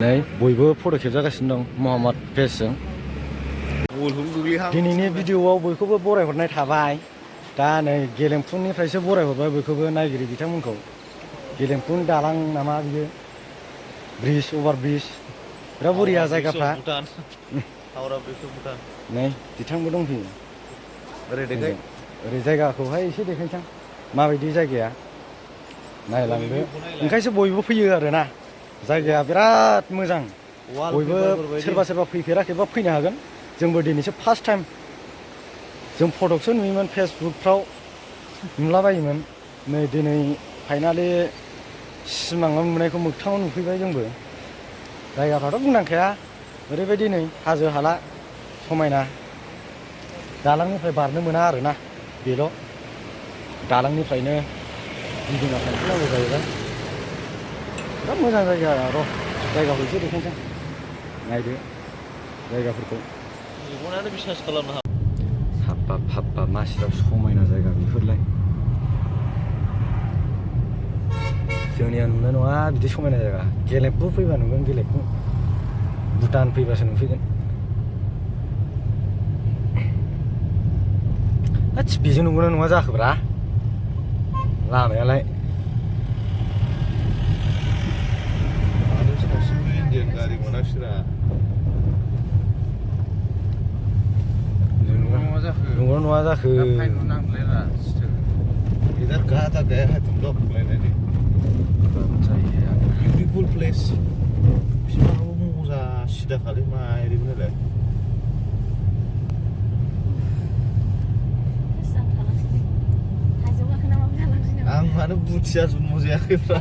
नै बयबो फट' खेबजागासिनो दं महम्मद फेसजों दिनैनि भिडिअ'आव बयखौबो बरायहरनाय थाबाय दा नै गेलेमफुनिफ्रायसो बरायहरबाय बयखौबो नायगिरि बिथांमोनखौ गेलेमफुन दालां नामा बियो ब्रिज अभार ब्रिज बिराद बरिया जायगाफ्रा नै बिथांबो दंफैयो ओरै जायगाखौहाय एसे देखायसां माबायदि जायगाया नायलांदो ओंखायसो बयबो फैयो आरोना जायगाया बिराद मोजां बयबो सोरबा फैफेराखैबा फैनो हागोन जोंबो दिनैसो फार्स्ट टाइम जों फटकसो नुयोमोन फेसबुकफ्राव नुलाबायोमोन नै दिनै फाइनालि सिमाङाव नुनायखौ मोगथाङाव नुफैबाय जोंबो जायगाफ्राथ' बुंनांखाया ओरैबायदि नै हाजो हाला समायना दालांनिफ्राय बारनो मोना आरोना बेल' दालांनिफ्रायनो गिदिंना थांफिननांगौ जाहैबाय बिराद मोजां जायगा र' जायगाखौ एसे देखायनोसै नायदो जायगाफोरखौ मेगनानो बिसास खालामनो हाब्बाब मासिराव समायना जायगा बेफोरलाय जोंनिया नुनाय नङा बिदि समायना जायगा गेलेमफु फैबा नुगोन गेलेमफु भुटान फैबासो नुफैगोन होत्स बेजों नंगौना नङा जाखोब्रा लामायालाय गारि मोनाखिसैरा नंगौना नङा जाखो बिउटिफुल प्लेस बिफाङाबो मोजां सिदा खालै मा एरैमोनलाय आं मानो बुथिया जन्म जायाखैब्रा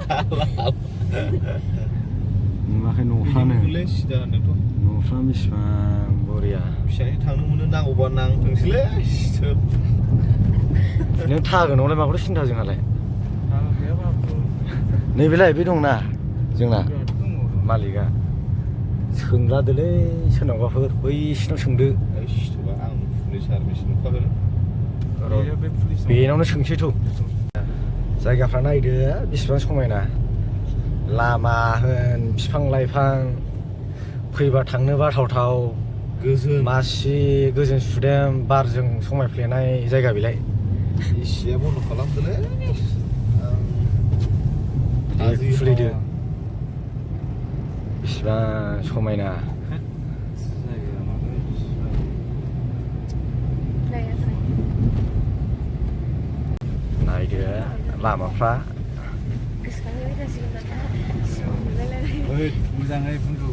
नुवाखै न'फ्रानो सिदा होनदोंथ' न'फ्रा बेसेबां बरिया फिसानि थांनो मोनो नांगौबा नांथोंसैलै नों थागोनावलाय माखौथ' सिन्था जोंहालाय नैबेलाय बे दंना जोंना मालिकआ सोंलादोलै सोरनावबाफोर बैसिनाव सोंदो आं पुलिस सार्भिस नुखागोन बेनावनो सोंसैथ' जायगाफ्रा नायदो बेसेबां समायना लामा होन बिफां लाइफां फैबा थांनो बाथावथाव गोजोन मासि गोजोन सुदेम बारजों समायफ्लेनाय जायगा बेलाय एसिया बन्द' खालामदोलै खुलिदो बेसेबां समायना नायदो लामाफ्रा मोजाङै बुंदो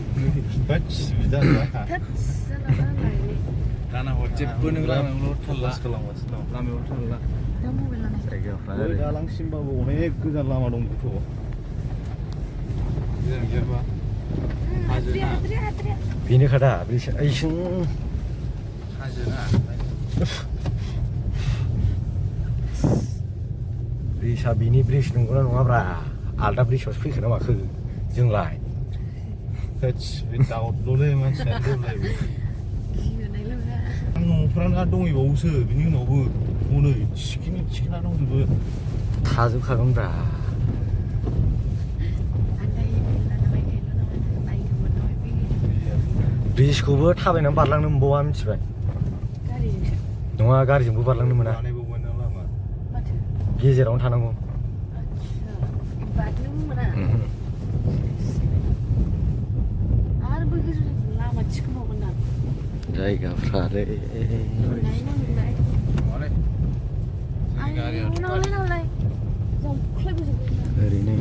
दाना जेबो नों लामायावल' थाल्ला खालामगासिनो दं लामायाव थाल्ला जायगाफ्रा दालांसिमबाबो अनेक गोजान लामा दं गथ' गोजान गैयाबा हाजोना बेनोखादा ओइसिं हाजोना ब्रिजआ बिनि ब्रिज नंगौना नङाब्रा आलदा ब्रिजआवसो फैखो ना माखो जोंलाय बे दाउटल'लै मानसिया दौलायबो न'फ्रानो दंहैबावोसो बिनि उनावबो हनै थिखिना दंजोबो थाजोबखागोनब्रा ब्रिजखौबो थाबायनानै बारलांनो मोनबावा मिथिबाय नङा गारिजोंबो बारलांनो मोना गेजेरावनो थानांगौ जायगाफ्रालै ओरैनो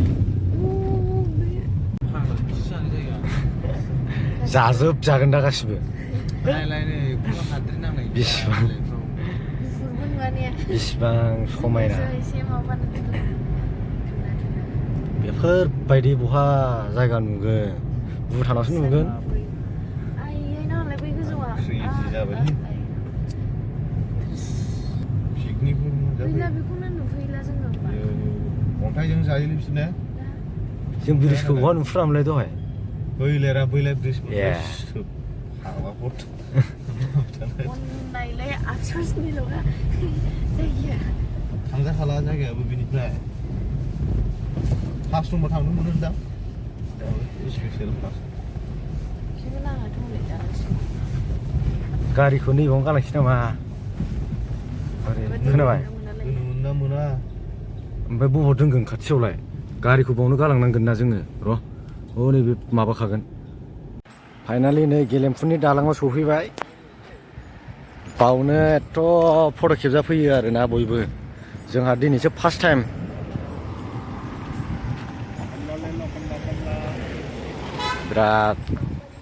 जाजोबजागोन दा गासिबो बेसेबां समायना बेफोरबायदि बहा जायगा नुगोन भुटानावसो नुगोन अन्थाइजों जायोलै बिसोरनो जों ब्रिजखौ बहा नुफुरामोनलाय दहाय बैलाय ब्रिज थांजाखाला जायगायाबो बिनिफ्राय फार्स्ट दंबा थांनो मोनो दां स्पेसियेल क्लास गारिखौ नैबाव गालांसै नामा ओरै खोनाबाय मोना मोना ओमफ्राय बबाव दोनगोन खाथियावलाय गारिखौ बावनो गालांनांगोन ना जोङो र' नैबे माबाखागोन फाइनालि नै गेलेमफुनि दालाङाव सफैबाय बावनो एथ' फट' खेबजाफैयो आरोना बयबो जोंहा दिनैसो फार्स्ट टाइम बिराद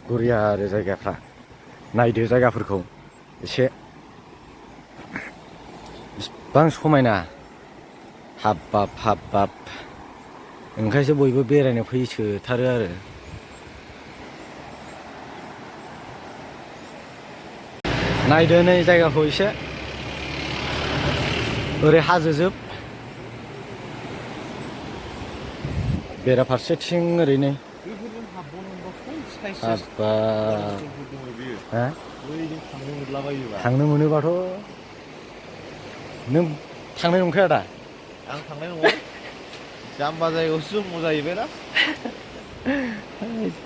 गुरिया आरो जायगाफ्रा नायदो जायगाफोरखौ एसे बिसिबां समायना हाब्बाब हाब्बाब ओंखायसो बयबो बेरायनो फैसोथारो आरो नायदो नै जायगाखौ एसे ओरै हाजोजोब बेराफारसेथिं ओरैनो थांनो मोनोबाथ' नों थांनाय नंखाया दा आं थांनाय नङा जाम्बा जायगायावसो जन्म जाहैबायना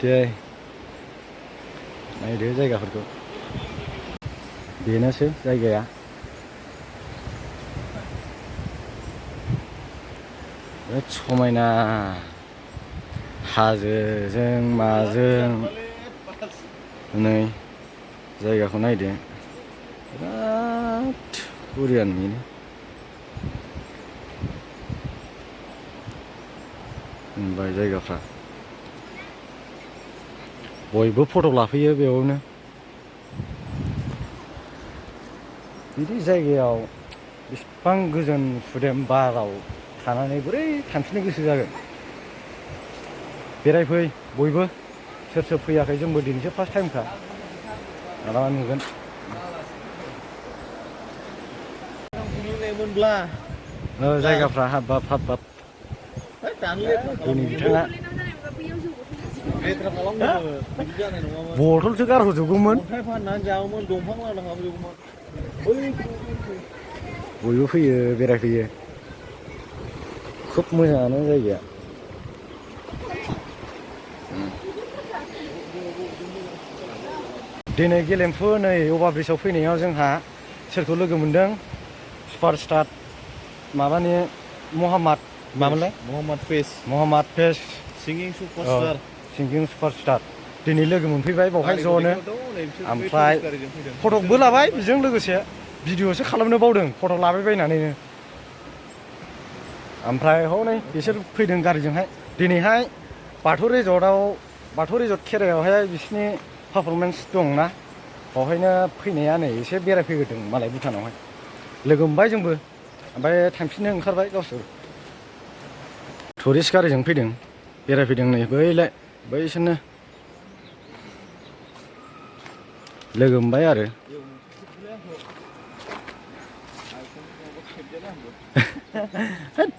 दे नायदो जायगाफोरखौ बेनोसै जायगाया बिराद समायना हाजोजों माजों नै जायगाखौ नायदो बिराद बुरियान नुयो होनबाय जायगाफ्रा बयबो फट' लाफैयो बेयावनो बिदि जायगायाव बिसिबां गोजोन सुदेम बाराव थानानै बोरै थांफिननो गोसो जागोन बेरायफै बयबो सोर सोर फैयाखै जोंबो दिनैसो फार्स्ट टाइमखा मालाबा नुगोन जायगाफ्रा हाब्बाब हाब्बाब दिनै बिथाङा बथलसो गारहरजोबगौमोन बयबो फैयो बेरायफैयो खोब मोजाङानो जायगाया दिनै गेलेमफु नै अभारब्रिजआव फैनायाव जोंहा सोरखौ लोगो मोनदों सुपारस्टार माबानि महम्मद मामोनलाय महम्मद फेस सिंगिं सुपारस्टार दिनै लोगो मोनफैबाय बावहाय ज'नो ओमफ्राय फटकबो लाबाय बेजों लोगोसे भिडिअ'सो खालामनो बावदों फटक लाबायबायनानैनो ओमफ्राय हनै बिसोर फैदों गारिजोंहाय दिनैहाय बाथौ रिजर्ट खेरायावहाय बिसिनि पारफरमेन्स दंना बावहायनो फैनाया नै एसे बेरायफैग्रोदों मालाय भुटानावहाय लोगो मोनबाय जोंबो ओमफ्राय थांफिननो ओंखारबाय गावसोर टुरिस्ट गारिजों फैदों बेरायफैदों नै बैसोरनो लोगो मोनबाय आरो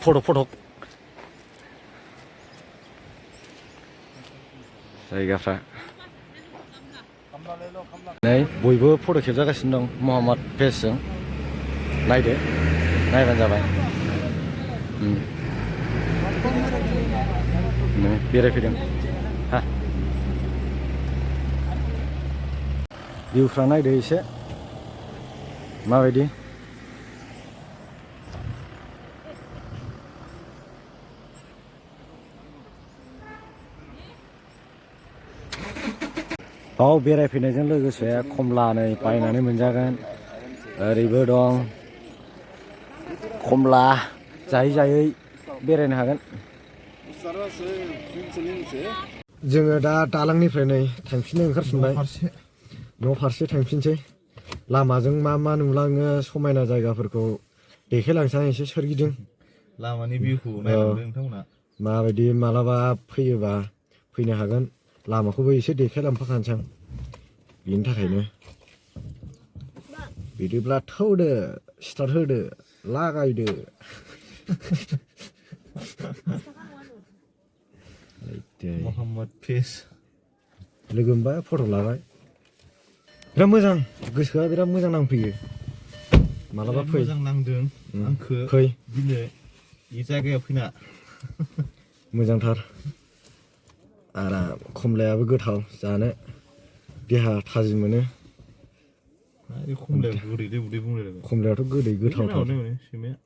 फटक जायगाफ्रा नै बयबो फट' खेबजागासिनो दं महम्मद फेसजों नायदो नायबानो जाबाय नै बेरायफैदों हा भिउफ्रा नायदो एसे माबायदि बाव बेरायफैनायजों लोगोसे खमला नै बायनानै मोनजागोन ओरैबो दं खमला जायै बेरायनो हागोन जोङो दा दालांनिफ्राय नै थांफिननो ओंखारफिनबाय न' फारसे थांफिनसै लामाजों मा नुलाङो समायना जायगाफोरखौ देखायलांसै एसे सोरगिदिं लामानि भिउखौ नायलांदो नोंथांमोना माबायदि मालाबा फैयोबा फैनो हागोन लामाखौबो एसे देखायलांफाखानोसै आं बेनि थाखायनो बिदिब्ला थौदो स्टार्ट होदो लागायदो महम्मद फेस लोगो मोनबाय फट' लाबाय बिराद मोजां गोसोआ बिराद मोजां नांफैयो मालाबा फै मोजां नांदों आंखो फै दिनै बे जायगायाव फैना मोजांथार आराम खमलायाबो गोथाव जानो देहा थाजिम मोनो आरो खमलायाव गोदैलै उदै बुंलायलायबाय खमलायाथ' गोदै गोथावथार सैमाया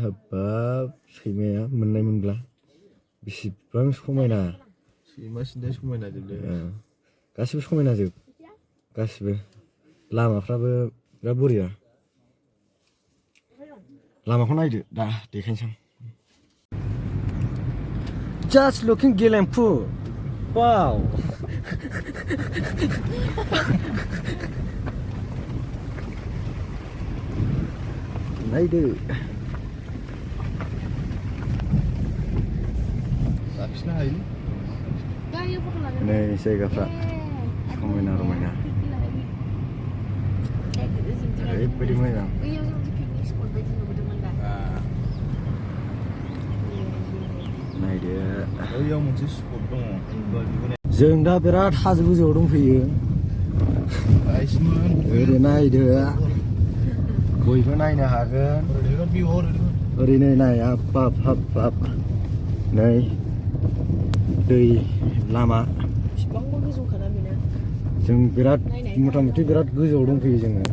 हाबाब सैमाया मोननाय मोनब्ला बेसेबां समायना सैमा सिन्थाय समायना जोबलै गासिबो समायना जोब गासिबो लामाफ्राबो बिराद बरिया लामाखौ नायदो दा देखायनोसै आं Just looking गेलेमफु वाव नायदो लाखिनो हायो नै जायगाफ्रा समायना रमायना ओरैबायदि मोजां नायदो बैयाव मोनसे स्पट दङ जों दा बिराद हाजो गोजौआव दंफैयो ओरै नायदो बयबो नायनो हागोन ओरैनो नाय हाब हाब हाब नै दै लामा जों बिराद मथा मथि बिराद गोजौआव दंफैयो जोङो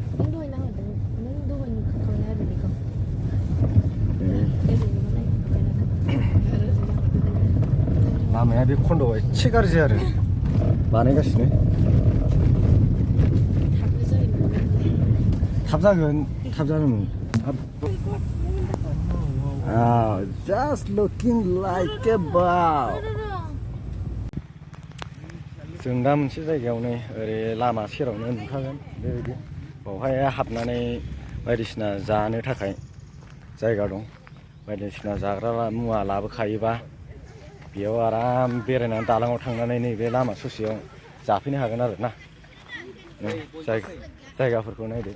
लामाया बे खन्द'आव एसे गाज्रि आरो बानायगासिनो थाब जागोन थाब जागोन just looking like a wow जों दा मोनसे जायगायाव नै ओरै लामा सेरावनो नुखागोन बेबायदि बावहाय हाबनानै बायदिसिना जानो थाखाय जायगा दं बायदिसिना जाग्रा मुवा लाबोखायोबा बेयाव आराम बेरायनानै दालाङाव थांनानै नैबे लामा ससेयाव जाफैनो हागोन आरो ना जायगाफोरखौ नायदो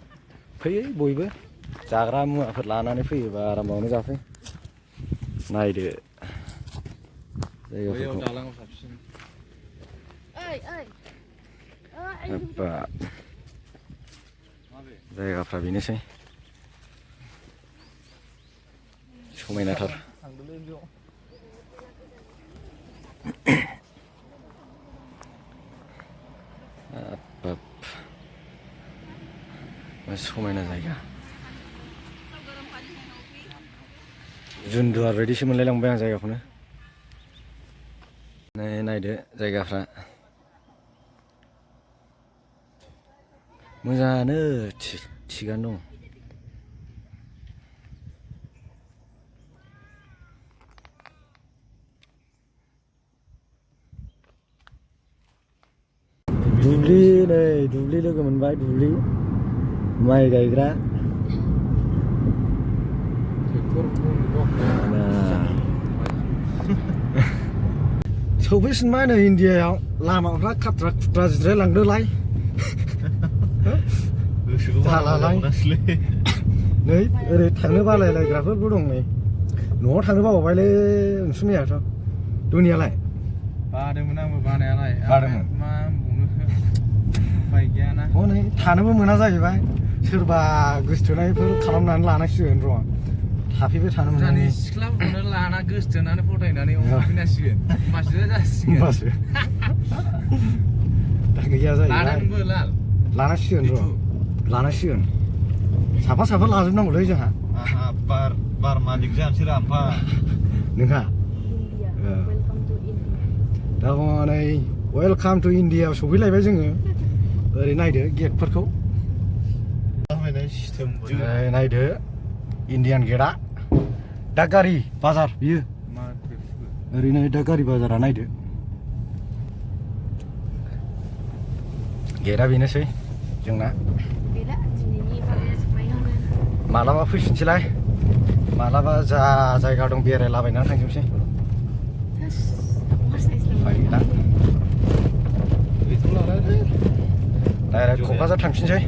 फैयो बयबो जाग्रा मुवाफोर लानानै फैयोबा आरामावनो जाफै नायदो जायगाफोरखौ जायगाफ्रा बेनोसै समायनाथार समायना जायगा जुन्दुवार बायदिसो मोनलायलांबाय आं जायगाखौनो नायदो जायगाफ्रा मोजाङानो थिगानो दं दुब्लि नै दुब्लि लोगो मोनबाय दुब्लि माइ गायग्रा सफैसिनबाय नै इण्डियायाव लामाफ्रा खाथ्रा खुथ्रा जिरायलांदोलाय जालालाय नै ओरै थांनो बालायलायग्राफोरबो दं नै न'आव थांनो बावबायलै नोंसोरनियाथ' दुनियालाय बादोंमोन आंबो बानायालाय बादोंमोन मा बुंनो उफाय गैयाना हनै थानोबो मोना जाहैबाय सोरबा गोसोथोनायफोर खालामनानै लानांसिगोन र' थाफैबाय थानो मोननानै सिख्लाफोरखौनो लाना गोसोथोनानै फथायनानै फैनांसिगोन होमबासो जासिगोन होमबासो दा गैया जाहैबाय लानांसिगोन र' लानांसिगोन साफा साफा लाजोबनांगौलै जोंहा बार मालिक जानोसै रा आमफा नोंहा दा हनै वेलकाम टु इण्डियाआव सफैलायबाय जोङो ओरै नायदो गेटफोरखौ नायदो इण्डियान गेटआ दागारि बाजार बियो ओरैनो दागारि बाजारा नायदो गेटआ बेनोसै जोंना मालाबा फैफिनसैलाय मालाबा जा जायगा दं बेरायलाबायनानै थांजोबसै डाइरेक्ट क'क्राझार थांफिनसै